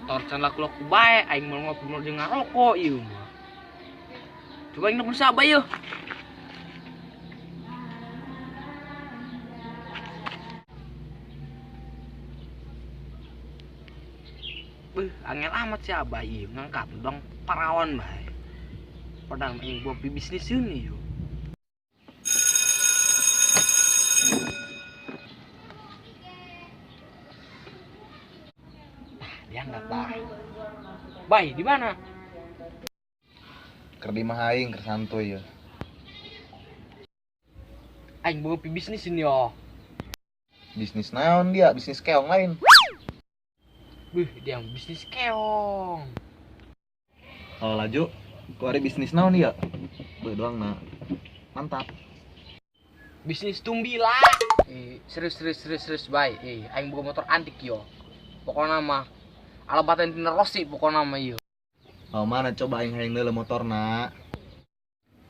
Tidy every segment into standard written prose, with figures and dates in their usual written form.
Motor can laku-laku bae, aing mau ngopi mau jeung ngarokok ieu mah. Coba aing nelpon si Abah yeuh. Beuh, angel amat si Abah ieu ngangkat dong parawan bae. Padahal aing gua bisnis ini yeuh. Diangkat lah. Bay, di mana? Keur di imah aing, keur santuy ya. Aing bawa bisnis ini yo. Bisnis naon dia? Bisnis keong lain. Beuh, dia bisnis keong. Kalau laju, ku ari bisnis naon dia? Beuh doang na. Mantap. Bisnis tumbila. Serius bay. Aing bawa motor antik yo. Pokoknya mah ala baten tina Rossi pokoknya mah ieu. Oh, mana coba aing hayang deuleu motorna.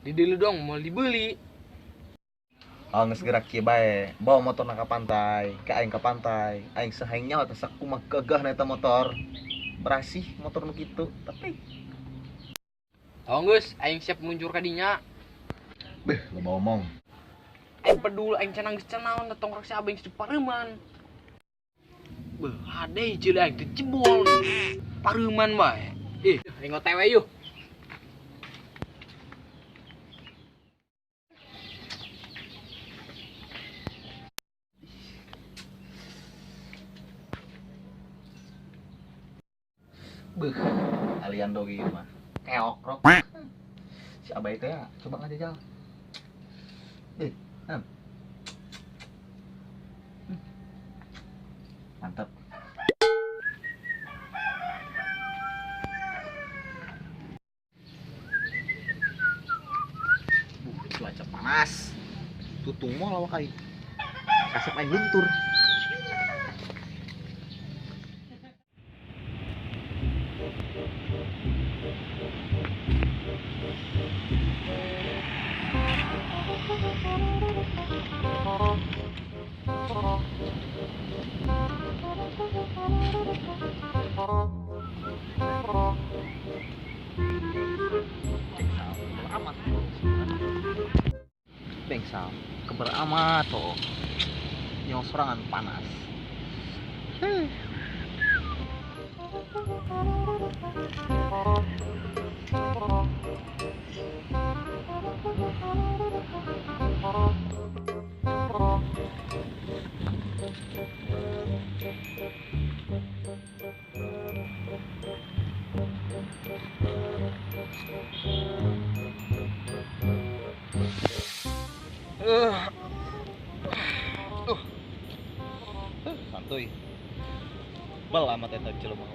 Di deuleu dong mau dibeli. Oh, geus gerak kieu bae. Bawa motorna ka pantai, ka aing ka pantai. Aing sahaing nyawa teh sakumaha gagahna eta motor. Berasih motor nu kitu, tapi oh geus, aing siap meluncur ka dinya. Beuh, loba omong. Aing pedul aing cenah geus cenah naon tongkrong si abeng di pareuman. Beuh, hade jeung aing teh jebol. Pareuman bae. Ih, aing OTW yeuh. Beuh, alian dogi ieu mah. Keok rok. Si Abai teh ya, coba ngajajal. Mantap. Cuaca panas. Tutung mau lawak aing. Kasep aing luntur. Bengsal, keber amat tuh. Nyawa sorangan panas. Santuy. Bel amat eta jelema.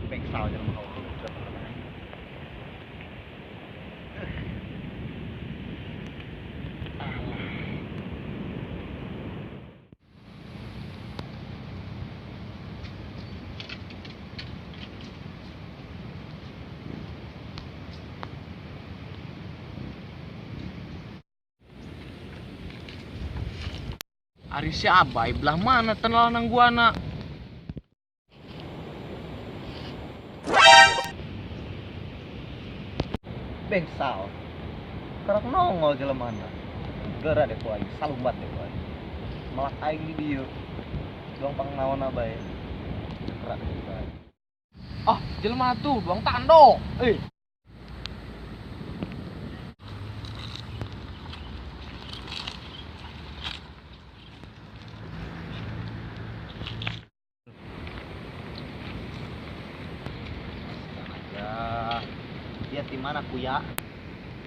Bengsal jelema. Ari si Abai belah mana tenalan guana? Bengsal. Karak nongol jelemana. Geura deh ku aing, salumbat deh ku aing. Melak aing di dieu. Doang pangnaon bae. Geura deh ku aing. Ah, jelema tuh doang tando. Dia di mana kuya?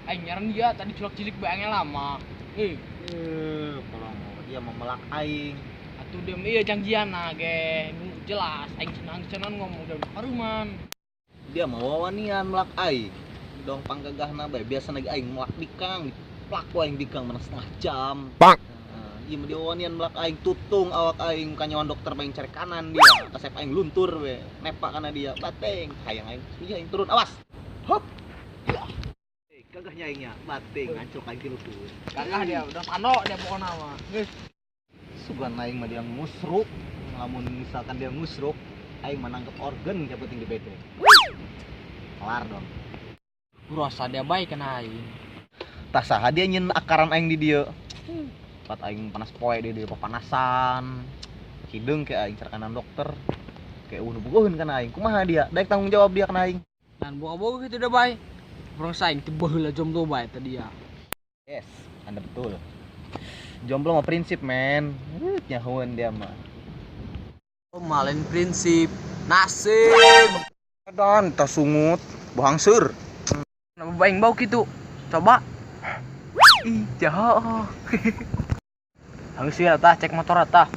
Aing nyaran dia tadi culak cilik bae lama. Kalau dia memelak aing. Tuh dia iya janjian nah ge jelas aing cenah ngomong dari paruman. Dia mau wawanian melak aing. Dong panggagahna bae biasa lagi aing melak dikang, plak ku aing dikang mana setengah jam. Bang. Nah, iya dia wawanian melak aing tutung awak aing kanyawan dokter aing cari kanan dia. Kasep aing luntur we, nepak kana dia, bateng. Hayang aing, iya aing turun, awas. Hop. Ya. Gagahnya aingnya, bateng ngancok aing ti lutut. Gagah dia, udah tano dia pokona mah. Geus. Sugan aing mah dia ngusruk, lamun misalkan dia ngusruk, aing mah nangkep organ yang penting di BT. Kelar dong. Rasa dia baik kena aing. Tah saha dia nyin akaran aing di dieu. Pat aing panas poe di dieu papanasan. Hideung ke aing carakanan dokter. Kayak eueuh bogoheun kana aing. Kumaha dia? Daek tanggung jawab dia kana aing. Dan boga-boga kitu dah bae. Urang saing teu baheula jomblo bae teh dia. Yes, Anda betul. Jomblo mah prinsip, men. Nyahoeun dia mah. Oh, malin prinsip. Nasib. Dan tas sungut, bohangseur. Kenapa baing bau gitu? Coba. Ih, jahat. Hangseur tah, cek motor tah.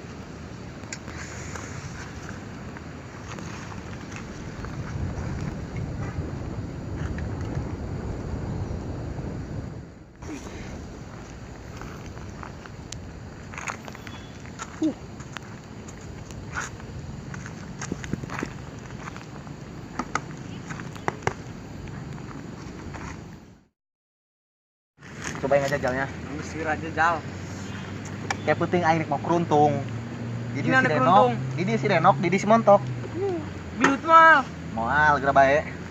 Coba yang aja jalnya. Geus aja jal. Kayak penting aing mau keruntung. Di Ini si Denok, di si Denok, di si Montok. Biut mah. Moal geura bae.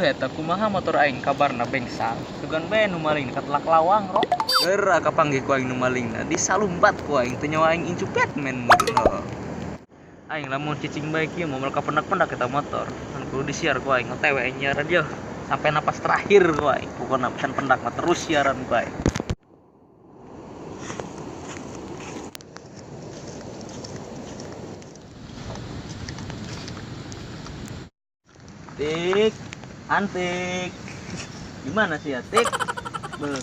Eta kumaha motor aing kabarna bengsal. Sugan bae nu maling katelak lawang rok. Geura kapanggih ku aing nu malingna disalumbat ku aing teu nyawa aing incu Batman meureun. Aing lamun cicing bae kieu moal kapendak-pendak eta motor. Kan kudu disiar ku aing OTW aing nyiaran dia sampai napas terakhir ku aing. Pokona can pendak mah terus siaran ku aing. Tik antik. Gimana sih ya, Tik?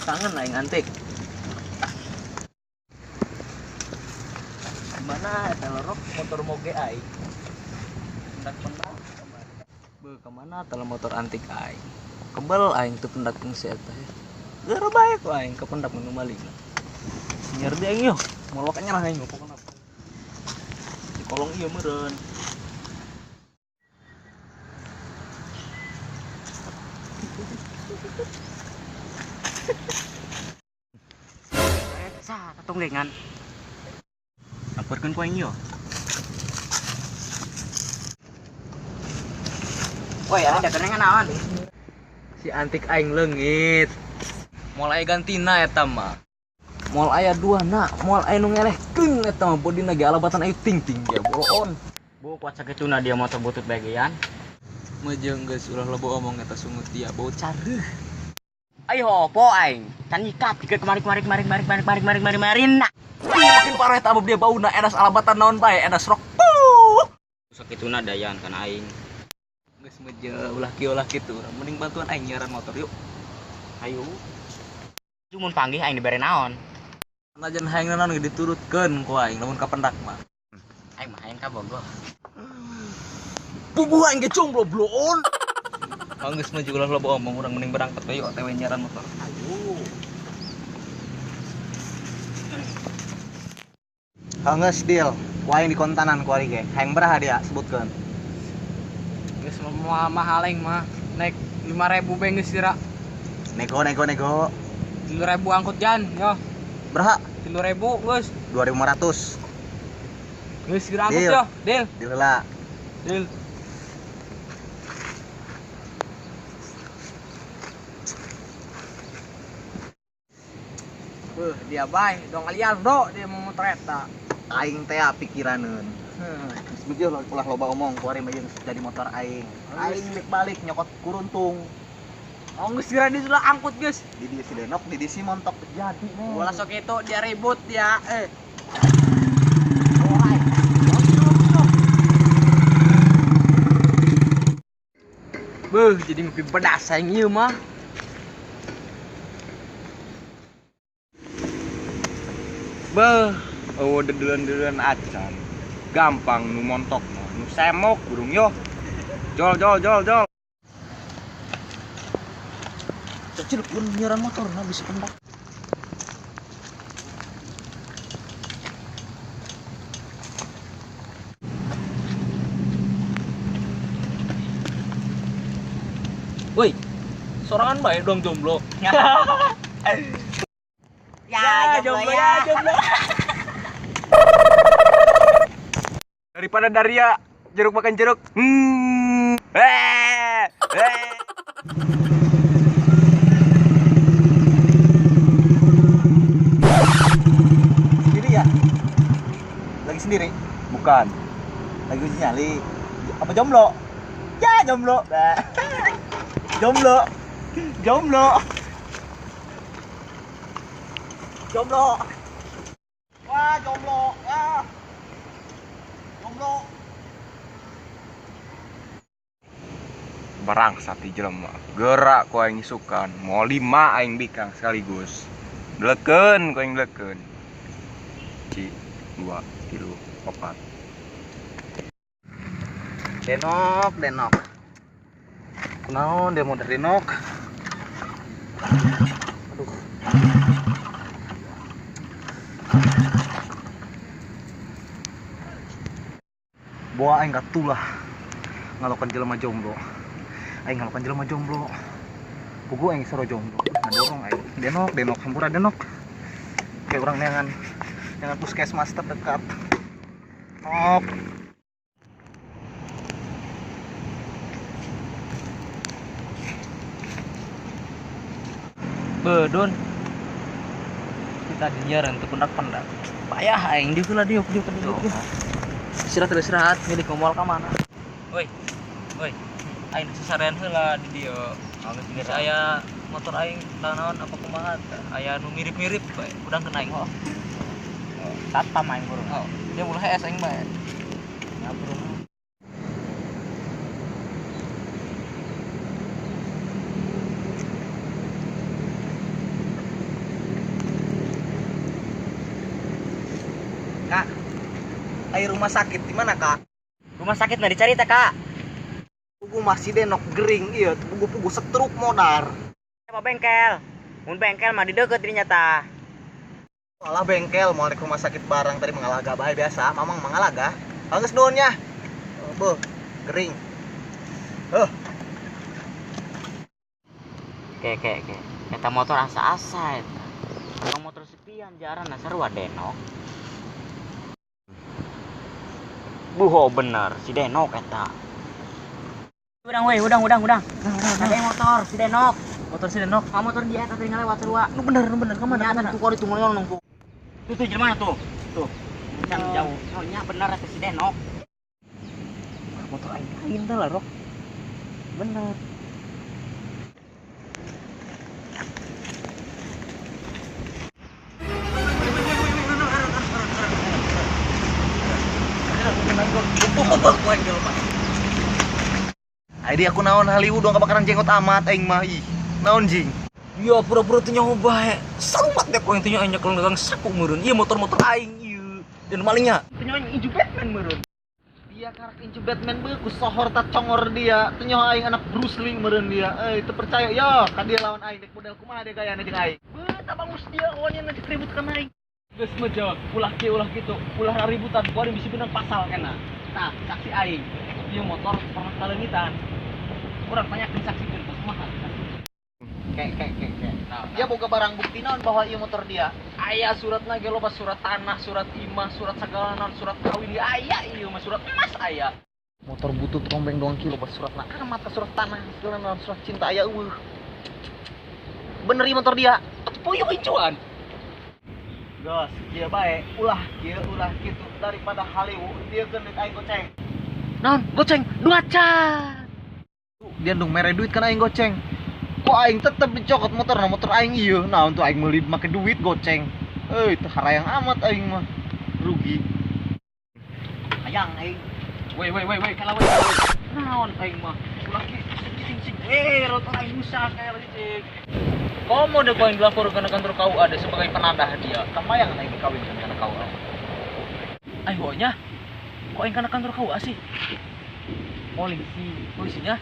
Kangen aing antik. Gimana eta lorok motor moge aing? Pendak-pendak. Be, kemana teh motor antik aing? Kebel aing teu pendak jeung si eta. Geura bae ku aing kependak nu malingna. Nyer di aing yo, molok nyerah aing pokona. Di kolong ieu meureun. Sa, katunggengan. Laporkeun ku aing yo. Woi, ada kenangan naon? Si antik aing leungit. Moal aya gantina eta mah. Moal aya dua na, moal aya nu ngelehkeun eta mah bodina ge alabatan ayu ting-ting ge boloon. Bu kuat sakituna dia motor butut bagian. Mejeung geus ulah loba omong eta sungut dia bau careuh. Ayo opo aing? Can nyikat ke kemari-kemari kemari kemari kemari kemari kemari kemari kemari nah. Makin parah eta dia bauna edas alabatan naon bae edas rok. Puh. Sakituna dayan kan aing. Geus meje ulah kieu ulah kitu. Mending bantuan aing nyiaran motor yuk. Ayo. Mun panggih aing dibere naon? Najan hayang naon ge diturutkeun ku aing lamun kapendak mah. Aing mah hayang ka Bogor. Puguh aing ge jomblo bloon. Geus mah ulah loba omong urang mending berangkat we yuk OTW nyiaran motor. Ayo. Geus deal, ku aing dikontanan ku ari ge. Hayang beraha dia sebutkeun. Geus moal mahal aing mah. Naik 5.000 bae geus dira. Nego nego nego. 3.000 angkut jan, yo. Beraha? 3.000 geus. 2.500. Geus dira angkut yo, deal. Deal heula. Deal. Beuh, dia bae dong alian bro, dia mau motret ta. Aing teh pikiraneun. Geus begieu ulah loba omong kuari mah jeung jadi motor aing. Aing balik balik nyokot kuruntung. Oh geus geura di sudah angkut geus. Di dieu si Denok, di dieu si Montok jadi men. Ulah sok itu dia ribut dia eh. Beuh, jadi ngopi pedas aing ieu mah. Beuh, eueuh dedeun-dedeun acan. Gampang nu montok mah, nu semok burung yo. Jol jol jol jol. Kecil pun nyiaran motor nah bisa pendak. Woi, sorangan bae dong jomblo. Ya, jomblo ya, jomblo. Daripada Daria jeruk makan jeruk. Sendiri ya? Lagi sendiri? Bukan. Lagi uji nyali. Apa jomblo? Ya jomblo. Jomblo. Jomblo. Jomblo. Wah, jomblo. Wah. Jomblo. Barangsat di jelema. Gerak ku aing isukan. Mau 5 aing bikang sekaligus. Delekeun ku aing delekeun. 1, 2, 3, 4. Denok, Denok. Kunaon dia mau dari Denok. Aduh. Boa aing katulah ngalokan jelema jomblo. Aing ngalokan jelema jomblo. Pugu aing soro jomblo. Ngadorong aing. Denok, Denok, hampura Denok. Kayak orang neangan neangan puskesmas terdekat. Ok. Bedon. Kita dinyaran teu pendak-pendak. Payah aing dieu heula dieu dieu dieu. Istirahat istirahat milik moal ka mana. Woi. Woi. Aing sasarean heula di dieu. Geus aya motor aing naon apa kumaha aya nu mirip-mirip bae. Udang kena aing heuh. Satpam aing burung. Oh, dia ulah hees aing bae. Ya burung. Kak, air rumah sakit di mana kak? Rumah sakit nggak dicari tak kak? Pugu masih Denok gering iya, pugu-pugu setruk modar. Apa bengkel? Mun bengkel mah di deket dirinya ta. Alah bengkel mau ke rumah sakit barang tadi mengalaga bae biasa, mamang mangalaga. Geus nuhun nya. Beuh, gering. Heuh. Ke ke ke. Eta motor asa-asa eta. Tukang motor sepian jarang sarua Denok. Buho bener si Denok eta. Udang weh, udang udang udang. Ada motor si Denok. Motor si Denok. Ah motor dia eta tadi ngalewat sarua. Nu bener, nu bener ka mana? Tuh kori tuh ngolong tuh. Tuh tuh jelema tuh. Tuh. Can jauh. Oh nya bener eta si Denok. Motor aing lain teh lah, Rok. Bener. Aidi aku naon haliwu dong kebakaran jenggot amat aing mah ih. Naon jing? Ya pura-pura teu nyaho bae. Salumat deh ku aing teu nyaho aing nyekel gagang saku meureun. Ieu motor-motor aing ieu. Dan malingnya teu nyaho aing inju Batman meureun. Dia karak inju Batman beuh ku sohor ta congor dia. Teu nyaho aing anak Bruce Lee meureun dia. Euy teu percaya yo ka dia lawan aing dek model kumaha dia gayana jeung aing. Beuh tah bangus dia awannya ngajak ribut ka aing. Geus mah jawab, ulah kieu ulah kitu, ulah raributan, ku aing bisi benang pasal kena. Tah, saksi aing. Ieu motor pernah kaleungitan. Urang tanyakeun saksikeun tah kumaha. Ke ke ke ke. Dia boga barang bukti naon bahwa ieu motor dia. Aya suratna ge loba surat tanah, surat imah, surat sagala naon, surat kawin ge aya ieu mah surat emas aya. Motor butut rombeng doang kilo loba suratna amat surat tanah, segala naon surat cinta aya eueuh. Bener ieu motor dia. Puyuh incuan. Gas, kieu bae, ulah kieu ulah kitu daripada haliwu diekeun duit aing goceng. Naon goceng dua can. Dia dong mere duit kan aing goceng. Kok aing tetep dicokot motor, nah motor aing ieu. Naon tuh aing meuli make duit goceng. Euy, teu harayang amat aing mah. Rugi. Hayang aing. Woi woi woi woi kalah woi. Naon aing mah. Ulah kieu cing cing. Rotor aing rusak kayak lagi cing. Komo deh aing dilaporkan ke kantor KUA ada sebagai penadah dia. Kamayang aing kawin kana KUA. Ayo nya. Kok aing kana kantor KUA sih? Polisi, polisinya?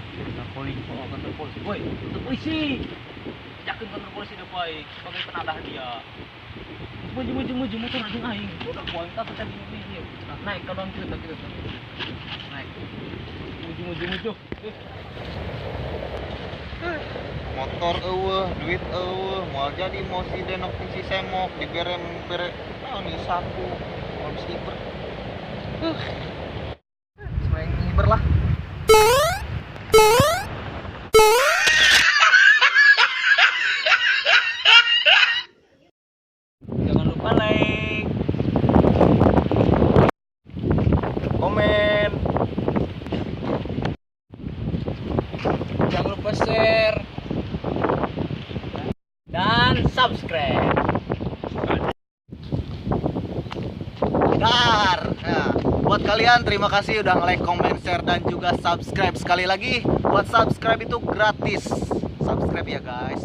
Polisi, oh, kantor polisi. Woi, kantor polisi. Yakin kantor polisi deh aing sebagai penadah dia. Maju maju maju motor jeung aing. Udah ku aing tatu tadi ini. Naik ke dalam kita gitu. Naik. Maju maju maju. Motor eueuh, duit eueuh, moal jadi mau si Denok jeung si Semok dibere bere naon ieu sapu, moal bisa hiber. Semaing hiber lah. Jangan lupa like, komen, jangan lupa share dan subscribe. Dar. Nah, buat kalian terima kasih udah nge-like, comment, share dan juga subscribe. Sekali lagi, buat subscribe itu gratis. Subscribe ya guys.